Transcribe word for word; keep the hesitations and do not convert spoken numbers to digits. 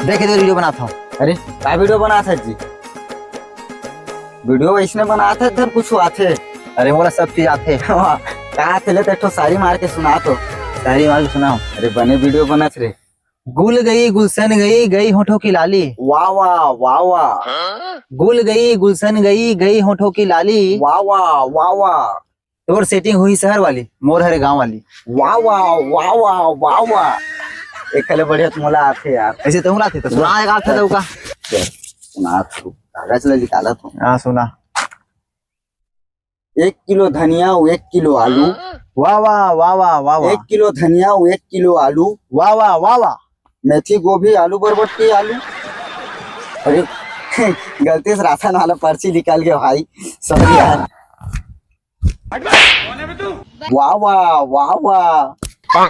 देख इधर वीडियो बनात हूँ। अरे, का वीडियो बनात हे जी? वीडियो इसने बनात हे, इधर कुछ आथे। अरे, मोला सब चीज आथे। वाह, का आथे ले तो एक ठो शायरी मार के सुना तो। शायरी मार के सुनाओ। अरे, बने वीडियो बनत रे। गुल गई गुलशन गई, गई होठों की लाली। वाह, वाह, वाह, वाह। गुल गई गुलशन गई, गई होठों की लाली। वाह, वाह, वाह, वाह। तोर सेटिंग हुई शहर वाली, मोर हरे गांव वाली। वाह, वाह, वाह, वाह, वाह, वाह। एक कले बढ़िया तो मोला आथे यार। ऐसे तो आथे तो सुना एक आथे तो का। सुना तू, कागज ले निकाला तू। हाँ, सुना। एक किलो धनिया, एक किलो आलू। वाह, वाह, वाह, वाह, वाह, वाह। एक किलो धनिया, एक किलो आलू। वाह, वाह, वाह, वाह। मेथी, गोभी, आलू, बरबट्टी, आलू। अरे, गलती से राशन वाला पर्ची निकल गया भाई, सॉरी यार। वाह, वाह, वाह, वाह।